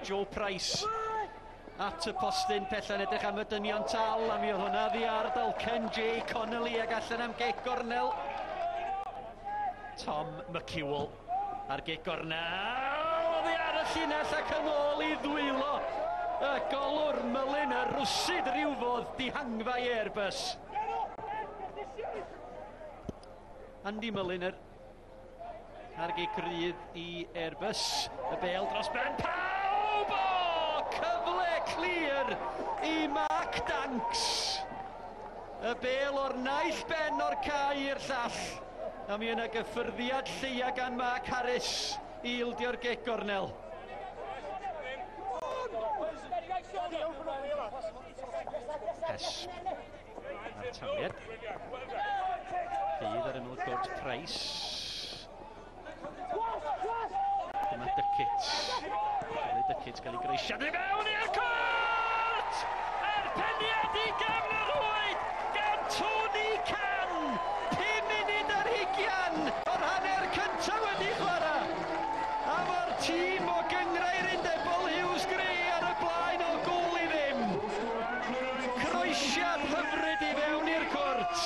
Joe Price at y postyn pella'n edrych am y dynion tal, a mi oedd hwnna ddi ar Dalcen Jay Connolly ag allan am geg gornel. Tom McEwell ar geg gornel, oddi ar y llinell ac yn ôl i ddwylo y golwr Mullin, y rwsyd rywfodd dihangfa i Airbus. Andy Mullin yr ar gic rydd i Airbus. Y bêl dros ben pawb! O! Cyfle clir i Mark Danks. Y bêl o'r naill ben o'r cae i'r llall. A mi yna gyffyrddiad lleia gan Mark Harris i ildio'r gic gornel. Hesp a'r tafliad. Bydd ar ymyl Gord Price. Dyma Duckett. Dyma Duckett gael ei greisiad i fewn i'r cwrt! A'r peniad i gefn y rhwyd gan Tony Can! 5 munud ar hugian o'r hanner cyntaf wedi chwarae. A mae'r tîm o Gynghrair Undebol Huws Gray ar y blaen o gôl i ddim. Croesiad hyfryd i fewn i'r cwrt.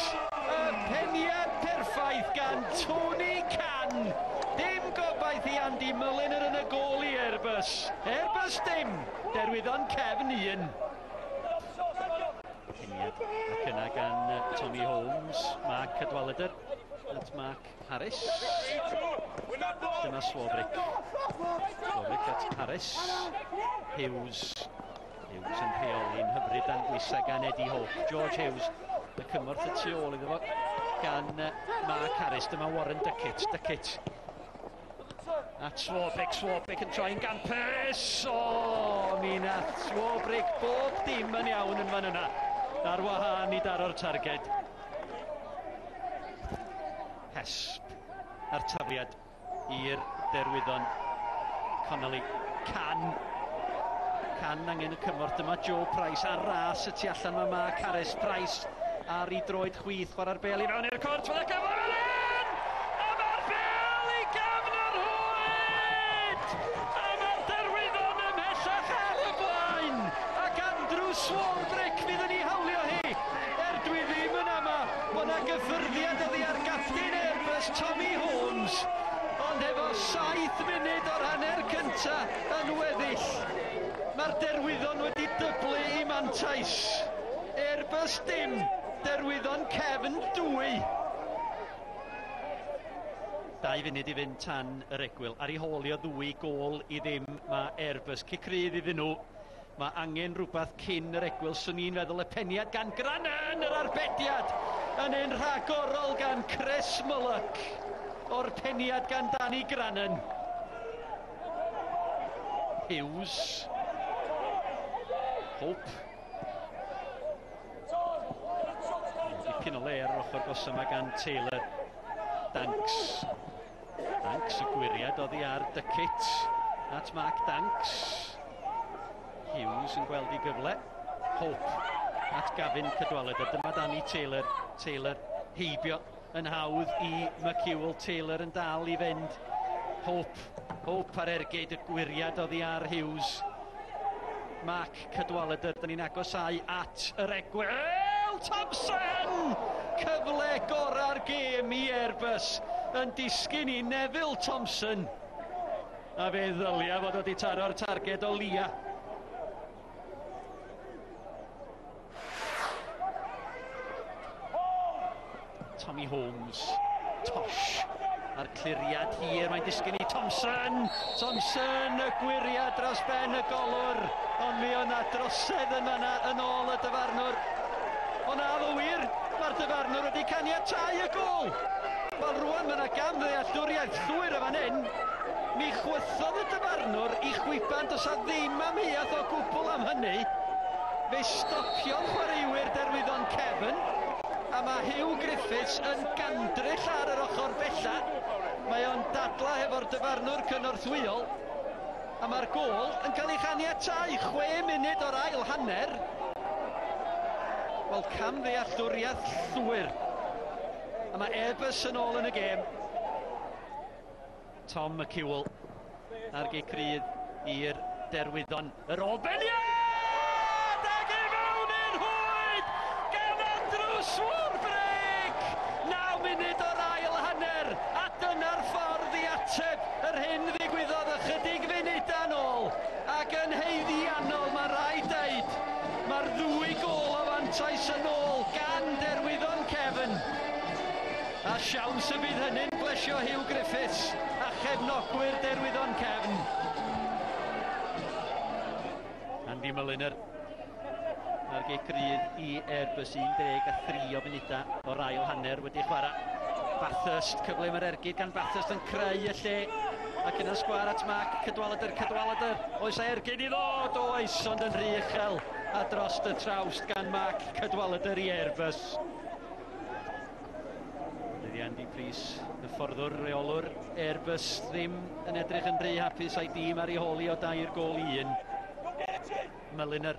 Y peniad perffaith gan Tony Can. Dim gobaith i Andy Mulliner yn y gôl i Airbus. Airbus dim, Derwyddon cefn 1. Peniad ac yna gan Tommy Holmes, Mark Cadwaladr at Mark Harris. Dyma Swarbrick. Swarbrick at Harris. Hughes. Hughes yn rheoli'n hyfryd dan bwysau gan Eddie Hope. George Hughes, y cymorth y tu ôl iddo fo gan Mark Harris. Dyma Warren Duckett. Duckett at Swarbrick. Swarbrick yn troi'n gampus. O, mi nath Swarbrick bob dim yn iawn yn fan yna. Ar wahân i daro'r targed. Hesp a'r tafliad i'r Derwyddon. Connolly. Can. Can angen y cymorth. Dyma Joe Price ar ras y tu allan mae Mark Harris. Price ar ei droed chwith, chwarae'r bêl i fewn i'r cwrt. Mae'n gyfle fan hyn! A mae'r bêl i gefn yr rhwyd! A mae'r Derwyddon ymhellach ar y blaen! Ac Andrew Swarbrick fydd yn ei hawlio hi! Er dwi ddim yn ama bod 'na gyffyrddiad oddi ar gapten Airbus, Tommy Holmes, ond efo 7 munud o'r hanner cynta yn weddill, mae'r Derwyddon wedi dyblu i mantais. Airbus dim, Derwyddon cefn 2. 2 funud i fynd tan yr egwyl. Ar ei hôl i o 2 gôl i ddim mae Airbus. Cic rydd iddyn nhw. Mae angen rhywbeth cyn yr egwyl, swn i'n feddwl. Y peniad gan Granan, yr arbediad yn un rhagorol gan Chris Mullock o'r peniad gan Danny Granan. Hughes. Hope. Dipyn o le ar yr ochr gosa yma gan Taylor. Danks. Danks y gwiriad oddi ar Duckett at Mark Danks. Hughes yn gweld ei gyfle. Hope at Gavin Cadwaladr. Dyma Danny Taylor. Taylor heibio yn hawdd i McEwell. Taylor yn dal i fynd. Hope. Hope ar ergyd y gwiriad oddi ar Hughes. Mark Cadwaladr. Da ni'n agosáu at yr egwyl. Thompson! Cyfle gorau'r gêm i Airbus yn disgyn i Neville Thompson. A fe ddylia fod wedi taro'r targed o lia. Tommy Holmes. Tosh. A'r cliriad hir, mae'n disgyn i Thompson. Thompson, y gwiriad dros ben y golwr. Ond mi o'na drosedd yn fanna yn ôl y dyfarnwr. O na, ddo wir, mae'r dyfarnwr wedi caniatáu y gôl. Wel, rwan mae yna gamddealltwriaeth llwyr y fan hyn. Mi chwythodd y dyfarnwr i chwiban, does a ddim amheuaeth o gwbl am hynny. Fe stopiodd chwaraewyr Derwyddon cefn, a mae Huw Griffiths yn gandryll ar yr ochr bella. Mae o'n dadla hefo'r dyfarnwr cynorthwyol, a mae'r gôl yn cael ei chaniatáu 6 munud o'r ail hanner. Wel, camddealltwriaeth llwyr. A mae Airbus yn ôl yn y gêm. Tom McEwell ar gic rydd i'r Derwyddon, yr ôl-beniad! Ac i mewn i'r rhwyd gan Andrew Swarbrick! 9 munud o'r ail hanner, a dyna'r ffordd i ateb yr hyn ddigwyddodd ychydig funudau nôl. Ac yn haeddiannol, mae rhaid deud, mae'r ddwy gôl o fantais yn ôl gan Derwyddon Cefn. A siawns y bydd hynny'n plesio Hugh Griffiths a chefnogwyr Derwyddon Cefn. Andy Mulliner a'r gic rydd i Airbus, 13 o funudau o'r ail hanner wedi chwarae. Bathurst, cyfle mae'r ergyd gan Bathurst yn creu y lle. Ac yna sgwâr at Mark Cadwaladr, Cadwaladr, oes a ergyd i ddod, oes, ond yn rhy uchel a dros y trawst gan Mark Cadwaladr i Airbus. Dydy Andy Prys, hyfforddwr, reolwr Airbus, ddim yn edrych yn rhy hapus a'i dîm ar ei hôl i o 3-1. Mulliner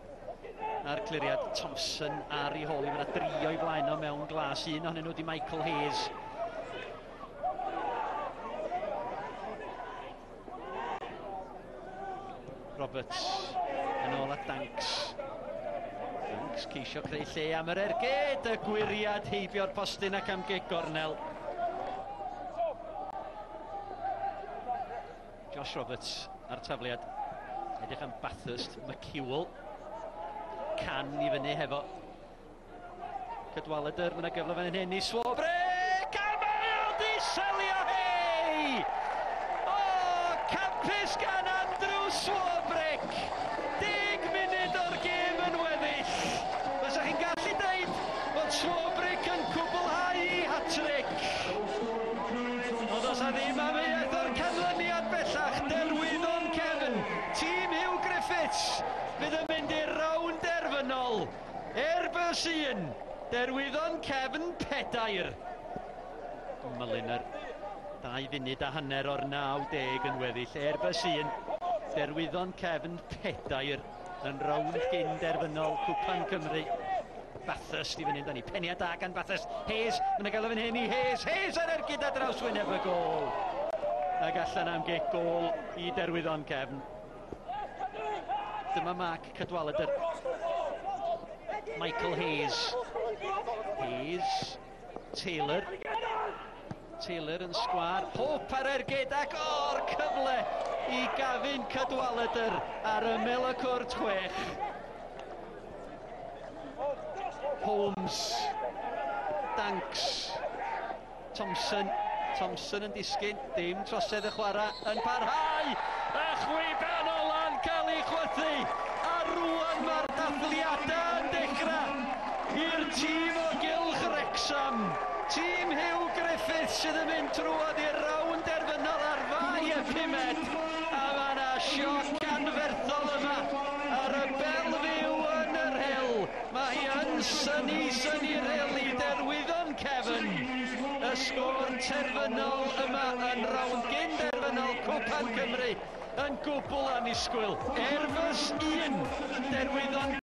a'r cliriad, Thompson ar ei hôl i, mae yna dri o'i flaen o mewn glas, un ohonyn nhw di Michael Hayes. Roberts yn ôl at Danks. Danks ceisio creu lle am yr ergyd, y gwyriad heibio'r postyn ac am gic gornel. Josh Roberts a'r tafliad. Edrych am Bathurst, McEwell. Can i fyny hefo Cadwaladr, mae yna gyfle fan hyn i Swarbrick! A mae o di selio hi! O, campus gan Andrew Swarbrick! 10 munud o'r gêm yn weddill. Fysa chi'n gallu deud bod Swarbrick yn cwblhau ei hat-trick. Ond os a ddim amheuaeth o'r canlyniad bellach, Derwyddon Cefn, tîm Hugh Griffiths, fydd yn mynd i'r rownd derfynol. Airbus 1, Derwyddon Cefn 4. Mulliner, 2 funud a hanner o'r 90 yn weddill. Airbus 1, Derwyddon Cefn 4 yn rownd gyn derfynol Cwpan Cymru. Bathurst i fyny amdani, peniad da gan Bathurst. Hayes, mae'n gael o fan hyn i Hayes. Hayes ar ergyd a draws wyneb y gôl. Ac allan am gic gôl i Derwyddon Cefn. Dyma Mark Cadwaladr. Michael Hayes. Hayes. Taylor. Taylor yn sgwâr. Hope ar ergyd ac o'r cyfle i Gavin Cadwaladr ar ymyl y cwrt 6. Holmes. Danks. Thompson. Thompson yn disgyn. Dim trosedd y chwarae yn parhau. Y chwiban ola'n cael ei chwythu. A rŵan mae'r dathliadau yn dechrau i'r tîm o gylch Wrecsam. Tîm Hugh Griffiths sydd yn mynd trwodd i'r rownd derfynol ar Fai y pumed. A mae yna sioc anferthol yma ar y bel fyw yn yr Rhyl. Mae hi yn synnu, synnu Rhyl i Derwyddon Cefn. Y sgôr terfynol yma yn rownd gyn derfynol Cwpan Cymru yn gwbl annisgwyl. Airbus 1, Derwyddon